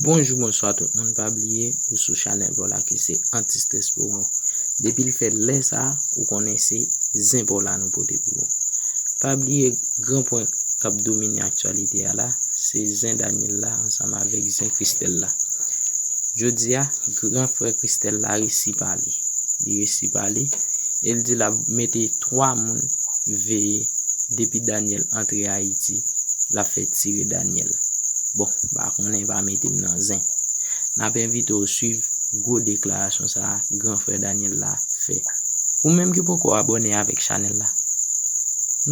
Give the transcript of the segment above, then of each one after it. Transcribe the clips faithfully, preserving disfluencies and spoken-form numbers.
Bonjou, bonswa tout moun. Pa bliye, ou sou chanèl pa w la ki se Anti-Stress Promo. Depi l fè lè sa, ou konnen se zen pa w la nou pote pou ou. Pa bliye, gran pwen k ap domine aktyalite a la, se zen Daniel la ansanm avèk zen Christelle la. Jodi a, gran frè Christelle la resi pale. Li resi pale, e l di l ap mete twa moun veye depi Daniel antre Ayiti, l ap fè tire Daniel. Bon, m pa konnen, pa mete m nan zen. N ap envite w swiv gwo deklarasyon sa a gran frè Daniel la fè. Ou menm ki poko abòne avèk chanèl la,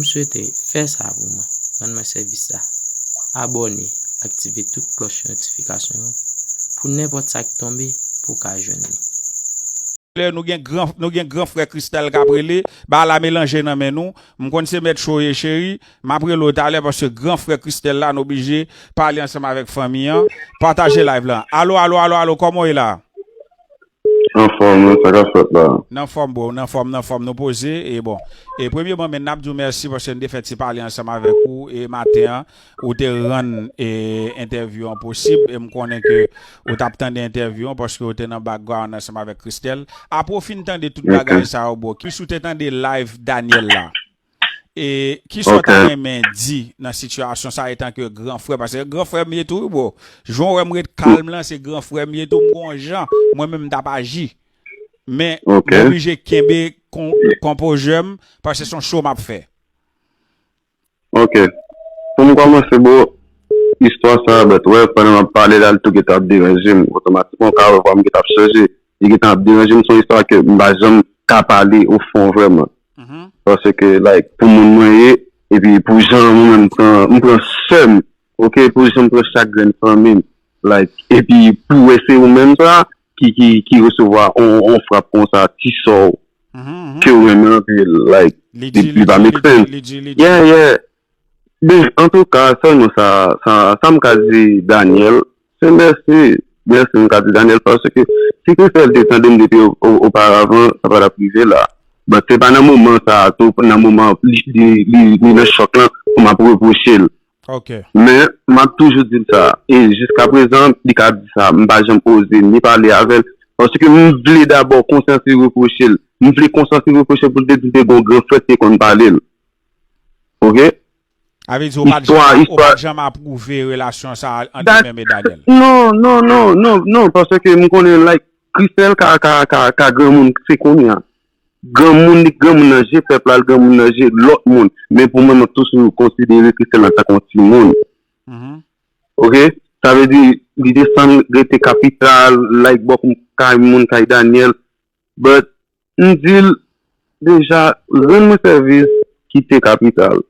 m swete fè sa pou mwen, rann mwen sèvis sa. Abòne, aktive tout klòch notifikasyon yo pou nenpòt sa k tonbe pou w ka jwenn li. Lè nou gen gran nou gen gran frè Christelle k ap rele, bagay la melanje nan men nou. M konn se mèt cho ye cheri, m ap rele w talè paske gran frè Christelle la nou oblije pale ansanm avèk fanmi an. Pataje live la. Alo, alo, alo, alo, kòman w ye la? Anfòm, wi, sa k ap fèt la? Nan fòm bro, nan fòm, nan fòm, nou poze e bon. E premyeman men n ap di w mèsi paske n te fè ti pale ansanm avèk ou e maten an. Ou te rann entèvyou an posib e m konnen ke ou t ap tande entèvyou an paske ou te nan background ansanm avèk Christelle. Apre w fin tande tout bagay sa yo bro, kisa w te tande live Daniel la? E kisa w ta renmen di nan sitiyasyon sa etanke gran frè? Paske gran frè m ye tou wi bro. Jan w wè m ret kalm lan se gran frè m ye tou, m gon jan mwen menm m t ap aji. Men m oblije kenbe konpozè m paske se yon show m ap fè. Ok. Pou m kòmanse bro, istwa sa a bèt wè pandan m ap pale la li tou gentan ap deranje m otomatikman ou ka wè vwa m gentan ap chanje. Li gentan ap deranje m se yon istwa ke m pa janm ka pale ofon vrèman. Paske like pou moun mwen ye epi pou jan mwen menm m pran m pran sè m, ok, pou jan m pran chak grenn fanmi m like epi pou wè se ou menm sa ki ki ki resevwa on on frap konsa ti sò ke ou renmen anpil like li li pa make sense. Yeah yeah. Ben antouka sèlman sa sa sa m ka di Daniel se mèsi. Mèsi m ka di Daniel paske si Christelle te tande m depi oparavan sa pa t ap rive la. But se pa nan moman sa a tou nan moman li li li li nan chòk lan pou m ap repwoche l. Men m ap toujou di l sa e jiskaprezan li ka di sa m pa janm oze ni pale avè l paske m vle dabò konsyans li repwoche l. M vle konsyans li repwoche l pou l te di l te gen yon gran frè ki te konn pale l. Ok. Sa vle di ou pa t janm ou pa t janm apwouve relasyon sa a ant ou menm e Daniel? Non, non, non, non, non, paske m konnen like Christelle ka ka ka ka granmoun se kounye a. Granmoun li granmoun nan je pèp la, li granmoun nan je lòt moun. Men pou mwen m ap toujou konsidere Christelle antanke yon timoun. Ok. Sa vle di li desann rete kapital, like bò kay moun kay Daniel. But m di l deja rann mwen sèvis kite kapital,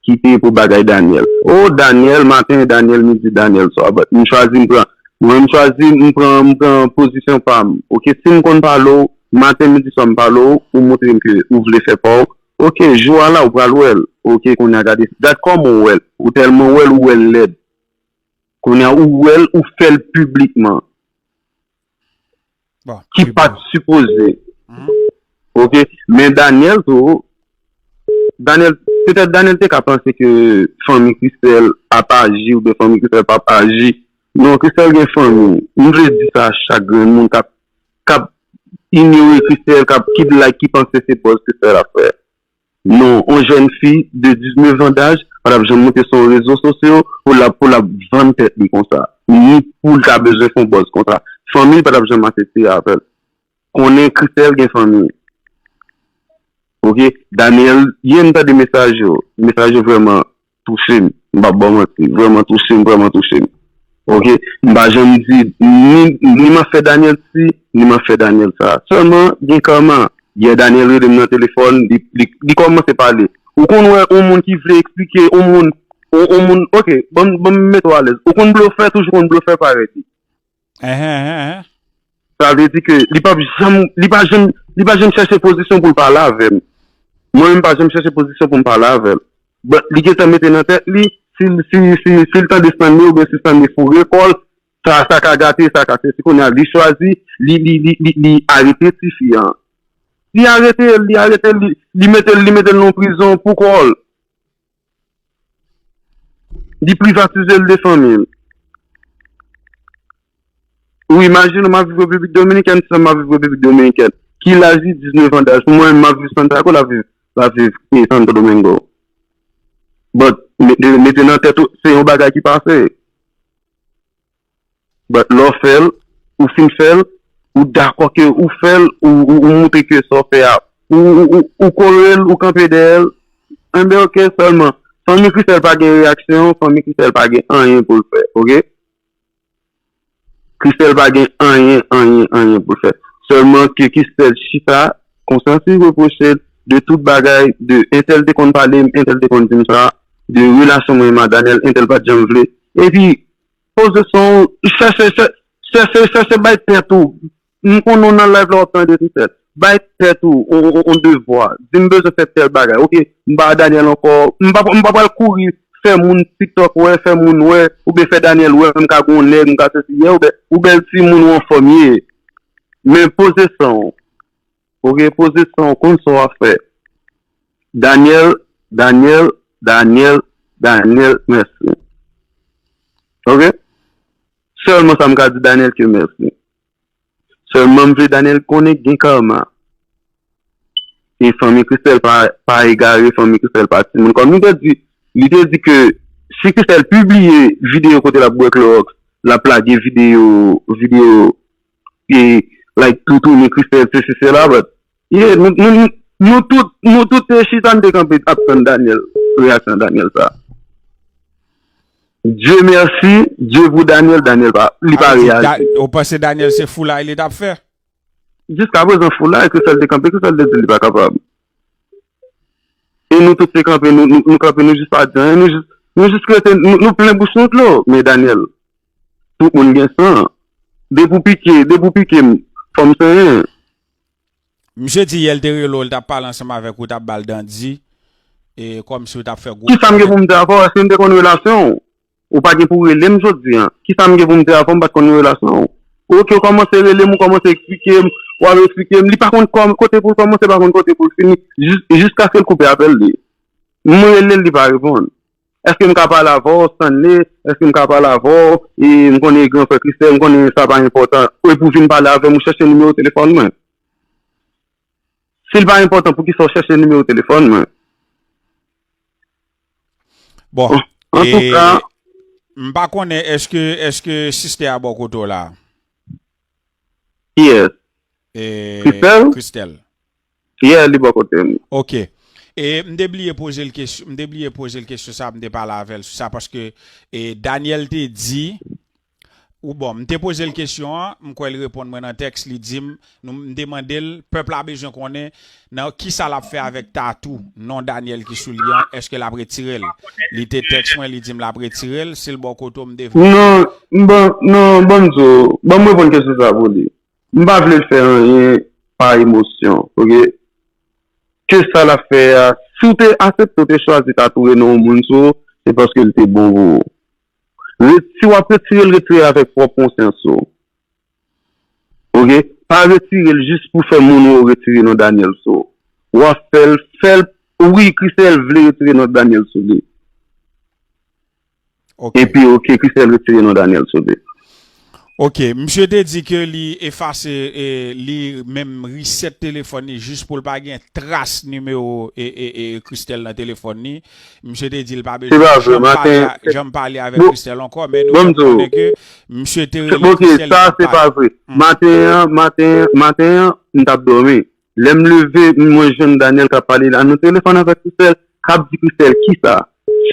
kite pou bagay Daniel. Oh Daniel maten, Daniel midi, Daniel swa, but m chwazi m pran mwen m chwazi m pran m pran pozisyon pa m. Ok, si m konn pale w maten, midi, swa m pale w, ou montre m ke ou vle fè pa w. Ok, jou a la ou pral wè l. Ok, kounye a gade gad kòman w wè l, ou tèlman wè l ou wè l lèd. Kounye a ou wè l ou fè l piblikman. Ki pa t sipoze. Ok, men Daniel tou Daniel petèt Daniel te ka panse ke fanmi Christelle ap aji oubyen fanmi Christelle p ap aji. Non, Christelle gen fanmi. M vle di sa a chak grenn moun k ap k ap inyore Christelle, k ap ki like, ki panse se buzz Christelle ap fè. Non, yon jèn fi de diznèf an daj pa t ap janm monte sou yon rezo sosyo pou l ap pou l ap vann tèt li konsa. Ni pou l ta bezwen fè yon buzz konsa. Fanmi l pa t ap janm aksepte avè l. Konnen Christelle gen fanmi. Ok, Daniel, yè m tande mesaj yo. Mesaj yo vrèman touche m. M p ap ba w manti. Vrèman touche m, vrèman touche m. Ok, m pa janm di ni ni m ap fè Daniel si, ni m ap fè Daniel sa. Sèlman gen kama. Yè Daniel rele m nan telefòn, li li li kòmanse pale. Ou konn wè yon moun ki vle eksplike yon moun yon yon moun ok, ban m ban m mete w alèz. Ou konn blofè, toujou konn blofè parèt li. Sa vle di ke li p ap janm li pa janm li pa janm chèche pozisyon pou l pale avè m. Mwen menm m pa janm chèche pozisyon pou m pale avè l. But li gentan mete nan tèt li si l si si si l tande Stanley oubyen si Stanley foure kò l, sa sa ka gate, sa ka sesi. Kounye a li chwazi li li li li li arete tifi an. Li arete l, li arete l, li li mete l li mete l nan yon prizon pou kò l. Li privatize l de fanmi l. Ou imajine w, m ap viv Repiblik Dominikèn, sè m ap viv Repiblik Dominikèn. Ki laj li? Diznèf an daj. Pou mwen, m ap viv Santiago, l ap viv, l ap viv e Santo Domingo. But, mete, mete nan tèt ou, se yon bagay ki pase. But, lè w fè l, ou fin fè l, ou dakò ke ou fè l, ou, ou, ou montre ke sa w fè a, ou, ou, ou, ou kore l, ou kanpe dèyè l, enben, oke, sèlman, fanmi Christelle pa gen reyaksyon, fanmi Christelle pa gen anyen pou l fè, oke? Christelle pa gen anyen, anyen, anyen pou l fè. Sèlman ke Christelle chita, konsyans li repwoche l de tout bagay, de entèl te konn pale m, entèl te konn di m sa, de relasyon mwen menm ak Daniel, entèl pa t janm vle. Epi, poze son w, chèche, chèche, chèche, chèche bay tèt ou. M konnen w nan live la w ap tande Christelle. Bay tèt ou on, on, on devwa. Di m bezwen fè tèl bagay. Oke, m pa Daniel ankò. M pa, m pa pral kouri fè moun TikTok wè, fè moun wè, oubyen fè Daniel wè, m ka gon nèg, m ka sesi, yè, oubyen, oubyen ti moun ou anfòm ye. Men poze san w. Oke, poze san w, konn sa w ap fè. Daniel, Daniel, Daniel, Daniel, mèsi. Oke? Sèlman sa m ka di Daniel ke mèsi. Sèlman m vle Daniel konnen gen karma. E fanmi Christelle pa, pa egare, fanmi Christelle pa timoun. Kòm li te di, li te di ke si Christelle pibliye videyo kote l ap bwè klòks, l ap lage videyo, videyo, e, like, toutouni Christelle, sesi, sela, but, yeah, nou, nou, nou, nou tout, nou tout te chita, n te kanpe ap tann Daniel, reyaksyon Daniel sa. Dieu merci, Dieu pour Daniel, Daniel pa, li pa reyaji. Ou panse Daniel se foulay li t ap fè? Jiskaprezan, foulay, Christelle te kanpe, Christelle te di li pa kapab. E nou tout te kanpe, nou, nou, nou kanpe, nou jis pa di anyen, nou jis, nou jis rete, nou, nou plen bouch nou dlo. Men Daniel, tout moun gen san. Depi w pike, depi w pike m, fò m senyen. Misye di yè l te rele w, l t ap pale ansanm avèk ou, t ap ba l dandi, e kòmsi w t ap fè gwo. Kisa m gen pou m di avè w? Èske m te konn relasyon w? Ou pa gen pou rele m jodi a. Kisa m gen pou m di avè w? M pa t konn relasyon w. Oke, w kòmanse rele m, ou kòmanse eksplike m, w ap eksplike m. Li pa konn kòm-, kote pou l kòmanse, pa konn kote pou l fini, jis-, jiskaske l koupe apèl li. M rele l, li pa reponn. Èske m ka pale avè w, Stanley? Èske m ka pale avè w? E m konnen gran frè Christelle, m konnen sa pa enpòtan. Epi w vin pale avè m, ou chèche nimewo telefòn mwen. Si l pa enpòtan, poukisa w chèche nimewo telefòn mwen? Bon, antouka, m pa konnen, èske, èske sistè a bò kote w la? Kiyès? Christelle? Christelle. Yeah, li bò kote m. Ok. E m te bliye poze l kesyon, m te bliye poze l kesyon sa, m te pale avè l sou sa, paske, e, Daniel te di, ou bon, m te poze l kesyon an, m kwè l reponn mwen nan tèks, li di m, nou, m te mande l, pèp la bezwen konnen nan kisa l ap fè avèk tatou, non Daniel ki sou li an, èske l ap retire l? Li te tèks mwen, li di m l ap retire l, si l bò kote w, m te vle. Non, m ban, non, ban m di w, ban m reponn kesyon sa pou li. M pa vle l fè anyen pa emosyon, oke? Ke sa l ap fè a, si w te aksepte, w te chwazi ta toure non yon moun sou ou, se paske l te bon pou ou. Re-, si w ap retire l, retire l avèk pwòp konsyans ou. Oke? Pa retire l jis pou fè moun ou retire non Daniel sou ou. W ap fè l, fè l, wi, Christelle vle retire non Daniel sou li. Ok. Epi, ok, Christelle retire non Daniel sou li. Ok, misye te di ke li efase, e, li menm reset telefòn li jis pou l pa gen tras nimewo, e, e, e, Christelle nan telefòn li. Misye te di l pa bezwen janm pale a-, janm pale avèk Christelle ankò, men nou fèk konnen ke misye te rele Christelle, li pa t pale. Sa se pa vre. Maten an, maten an, maten an, m t ap dòmi. Lè m leve, m wè jwenn Daniel k ap pale la nan telefòn avèk Christelle, k ap di Christelle, kisa?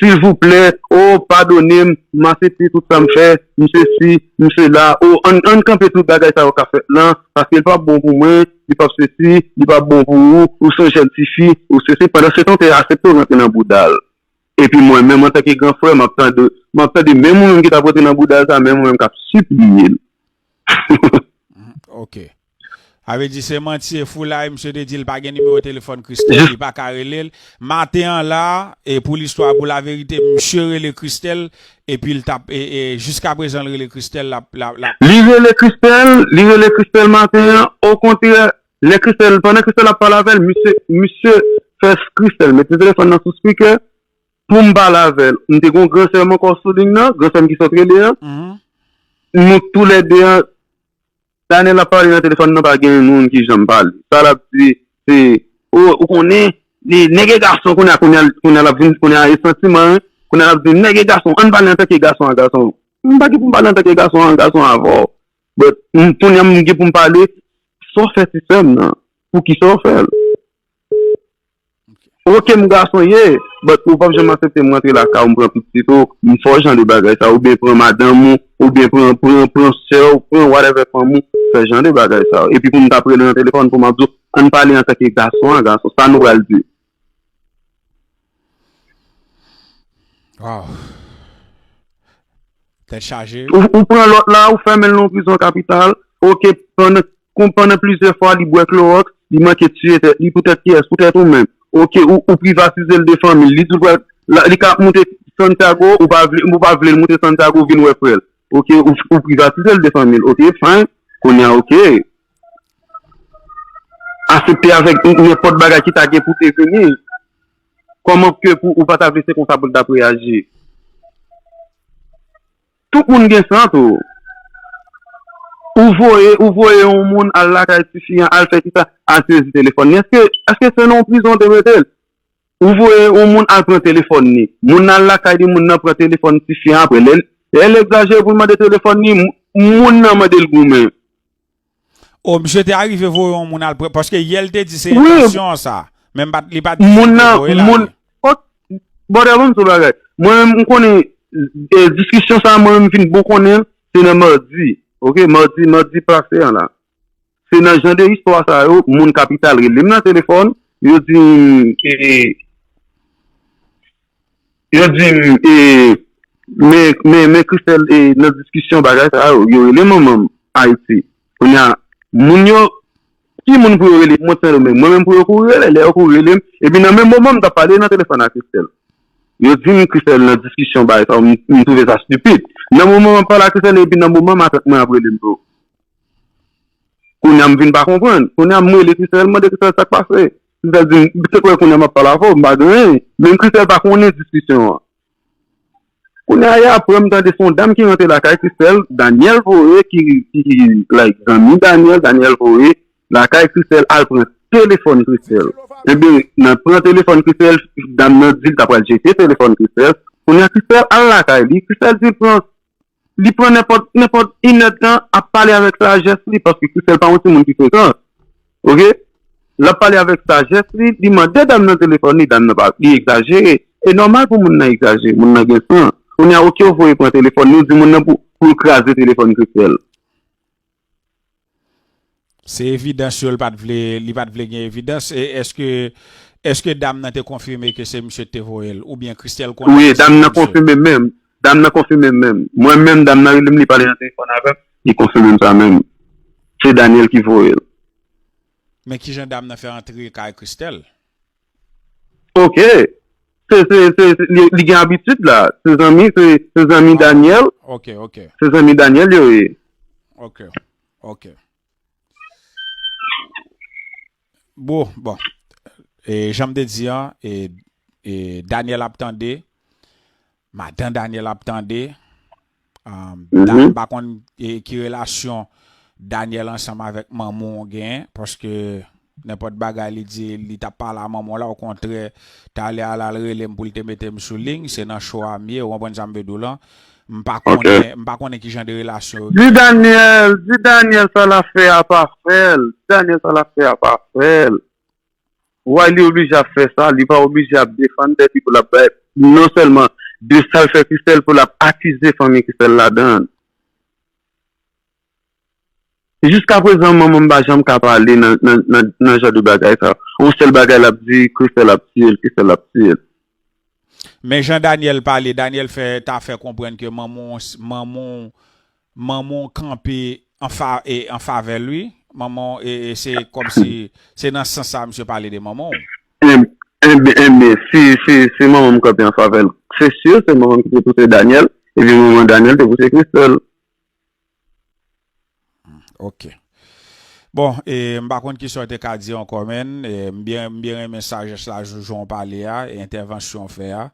Silvouplè, o, padone m, m aksepte tout sa m fè, m sesi, m sela, o, ann, ann kanpe tout bagay sa yo k ap fèt lan, paske l p ap bon pou mwen, li p ap sesi, li p ap bon pou ou, ou se yon jèn tifi, ou sesi, pandan se tan w te aksepte w rantre nan bouda l. Epi mwen menm, antanke gran frè, m ap tande, m ap tande menm ou menm ki t ap rantre nan bouda l sa, menm ou menm k ap sipliye l. Ok. Sa vle di se manti e foulay, misye te di l pa gen nimewo telefòn Christelle, li pa ka rele l. Maten an la, e pou listwa, pou laverite, misye rele Christelle, epi l t ap, e, e, jiskaprezan l rele Christelle, l ap, l ap, l ap. Li rele Christelle, li rele Christelle maten an, okontrè, lè Christelle, pandan Christelle ap pale avè l, misye, misye fè Christelle mete telefòn nan sou speaker, pou m pale avè l. M te gen yon gran sè m ankò sou liy nan, gran sè m ki sot rele an. Nou toulède an, Daniel ap pale nan telefòn nan, pa gen moun ki janm pale. Sa l ap di, se, o, ou konnen, li, nèg e gason, kounye a, kounye a, kounye a l ap vin, kounye a e santiman, wi. Kounye a l ap di, nèg e gason, ann pale antanke gason a gason. M pa gen pou m pale antanke gason a gason avè w. But, m, kounye a m gen pou m pale, sa w fè ti sè m nan? Poukisa w fè l? Ok, m gason ye, but ou p ap janm aksepte m rantre lakay ou, m pran pitit ou, m fè w jan de bagay sa, oubyen pran madanm ou, oubyen pran, pran, pran sè w, pran whatever fanm ou, fè jan de bagay sa. Epi pou m t ap rele nan telefòn pou m ap di w, ann pale antanke gason a gason, sa nou pral di? Wow. Tèt chaje. Ou, ou pran lòt la, ou fèmen l nan yon prizon kapital. Ok, pandan, kon, pandan plizyè fwa, li bwè klowòks, li manke tiye tèt li, poutèt kiyès? Poutèt ou menm. Ok, ou, ou privatize l de fanmi l. Li di l pral, la, li ka ap moute Santiago, ou pa vle, ou pa vle l moute Santiago, vin wè frè l. Ok, ou, ou privatize l de fanmi l. Ok, fine. Kounye a, ok. Aksepte avèk nenpòt bagay ki ta gen pou te vini. Kòman ke pou ou pa ta vle se konsa pou l t ap reyaji? Tout moun gen sant ou. Ou voye, ou voye yon moun al lakay tifi an, al fè kisa, al sezi telefòn li. Èske, èske se nan yon prizon w te mete l? Ou voye yon moun al pran telefòn li. Moun nan al lakay li, moun nan pran telefòn tifi an apre. Lè, lè l egzajere pou l mande telefòn li, moun nan mande l goumen. O, misye te arive voye yon moun al pran, paske yè l te di se entansyon an sa. Men m pa t, li pa t di se l te voye l ale. Bòdè, ban m di w bagay. Mwen menm, m konnen e, diskisyon sa a, mwen menm, m fin bon konnen l, se nan madi. Ok, madi, madi pase an la. Se nan jan de istwa sa yo, moun kapital rele m nan telefòn, yo di m, e, yo di m, e, men, men, men Christelle, e, nan diskisyon bagay sa yo, yo rele manman m Ayiti. Kounye a, moun yo, ki moun pou yo rele? Mwen Sendomeng. Mwen menm pou yo kouri rele. Lè yo kouri rele m, epi nan menm moman m t ap pale nan telefòn ak Christelle. Yo di m Christelle nan diskisyon bagay sa yo, m, m twouve sa stipid. Nan moman m ap pale ak Christelle, epi nan moman matant mwen ap rele m tou. Kounye a m vin pa konprann. Kounye a m rele Christelle, m mande Christelle sa k pase. Christelle di m, se kwè kounye a m ap pale avè w, m pa gen anyen. Menm Christelle pa konnen diskisyon an. Kounye a, e apre m tande se yon dam ki rantre lakay Christelle, Daniel voye ki, ki, like, zanmi Daniel, Daniel voye lakay Christelle al pran telefòn Christelle. Ebyen, nan pran telefòn Christelle, dam nan di l ta pral jete telefòn Christelle. Kounye a, Christelle al lakay li, Christelle di l pran, li pran nenpòt, nenpòt inèdtan ap pale avèk sajès li, paske Christelle pa yon timoun ki frekan. Ok? L ap pale avèk sajès li, li mande dam nan telefòn li, dam nan pa, li egzajere. E nòmal pou moun nan egzajere, moun nan gen san. Kounye a, ok, ou voye pran telefòn li, ou di moun nan pou, pou l kraze telefòn Christelle. Se evidans yo, li pa t vle, li pa t vle gen evidans. E èske, èske dam nan te konfime ke se misye ki te voye l, oubyen Christelle konnen ke se misye? Wi, dam nan konfime menm. Dam nan konfime menm. Mwen menm, dam nan rele m, li pale nan telefòn avè m, li konfime m sa menm. Se Daniel ki voye l. Men kijan dam nan fè antre kay Christelle? Ok. Se, se, se, se, li, li gen abitid la. Se zanmi, se, se zanmi Daniel. Ok, ok. Se zanmi Daniel yo ye. Ok, ok. Bon, bon. E, jan m te di an, e, e, Daniel ap tande. Madan Daniel ap tande. Um, Daniel, m pa konn e, ki relasyon Daniel ansanm avèk manman w genyen, paske nenpòt bagay li di, li t ap pale a manman w la, okontrè, talè a l al rele m pou l te mete m sou liy, se nan cho a m ye, ou konprann sa m vle di w lan. M pa konnen, m pa konnen ki jan de relasyon yo genyen. Di Daniel, di Daniel sa l ap fè a pa fè l. Di Daniel sa l ap fè a pa fè l. Why li oblije ap fè sa? Li pa oblije ap defann tèt li pou l ap bay, non sèlman de sa l fè Christelle, pou l ap akize fanmi Christelle ladan l. Jiskaprezan, manman m pa janm ka pale nan, nan, nan, nan jan de bagay sa. Yon sèl bagay l ap di, Christelle ap tiye l, Christelle ap tiye l. Men jan Daniel pale, Daniel fè, ta fè konprann ke manman w, manman w, manman w kanpe an fa, e, an favè l, wi. Manman w, e, e se kòmsi, se nan sans sa misye pale de manman w. Enben, enben, si, si, si manman m kanpe an favè l, se si se manman m ki te pouse Daniel, epi manman Daniel te pouse Christelle. Ok. Bon, e, m pa konn kisa w te ka di ankò, men, e, m byen, m byen renmen sajès la, jan w pale a, e entèvansyon w fè a.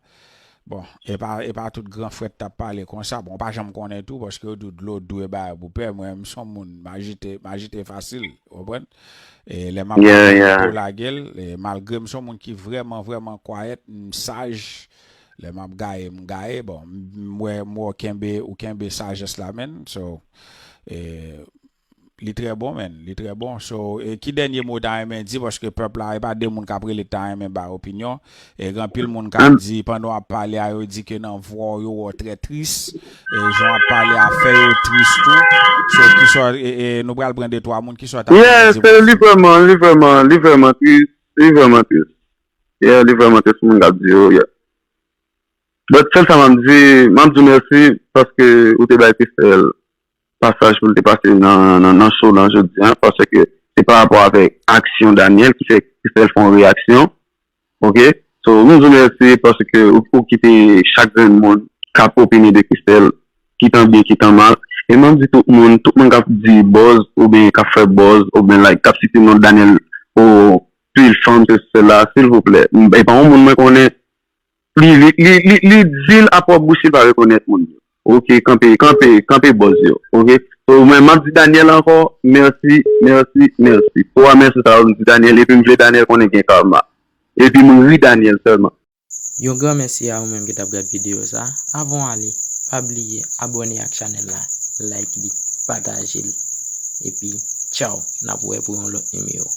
Bon, e pa, e pa tout gran frèt t ap pale konsa. Bon, w pa janm konnen tou, paske yo di w dlo dou e bagay pou pè. Mwen, m se yon moun, m ajite, m ajite fasil, w konprann? E lè m ap pale, m ap tou lage l, e malgre m se yon moun ki vrèman, vrèman kwayèt, m saj, lè m ap gaye, m gaye. Bon, m wè, m wè w kenbe, ou kenbe sajès la, menn. So, e, Li trè bon, menn. Li trè bon. So, e ki dènye mo w ta renmen di? Paske pèp la, e pa de moun k ap rele k ta renmen bay opinyon. E gen anpil moun k ap di, pandan w ap pale a, yo di ke nan vwa w, yo wè w trè tris. E jan w ap pale a fè yo tris tou. So, kisa, e, e, nou pral pran de twa moun, kisa w ta renmen di pou yo? Li vrèman, li vrèman, li vrèman tris. Li vrèman tris. Yeah, li vrèman tris, moun k ap di yo, yeah. But sèl sa m ap di, m ap di w mèsi paske ou te bay Christelle pasaj pou l te pase nan, nan, nan show lan jodi a, paske se pa rapò avèk aksyon Daniel ki fè Christelle fè yon reyaksyon. Oke? So, m di w mèsi paske ou, ou kite chak grenn moun k ap opine de Christelle, kitan byen, kitan mal. E m ap di tout moun, tout moun k ap di buzz, oubyen k ap fè buzz, oubyen like, k ap site non Daniel o pil fanm, se sèl la, silvouplè. E pa yon moun mwen konnen, li, li, li, li, li di l a pwòp bouch li pa rekonèt moun yo. Oke, kanpe, kanpe, kanpe buzz yo. Oke? So, mwen, m ap di Daniel ankò, mèsi, mèsi, mèsi. Twa mèsi sa yo, m di Daniel, epi m vle Daniel konnen gen karma. Epi m ri Daniel sèlman. Yon gran mèsi a ou menm ki t ap gad videyo sa. Avan w ale, pa bliye abòne ak chanèl la, like li, pataje l. Epi, tchaw, n ap wè pou yon lòt nimewo.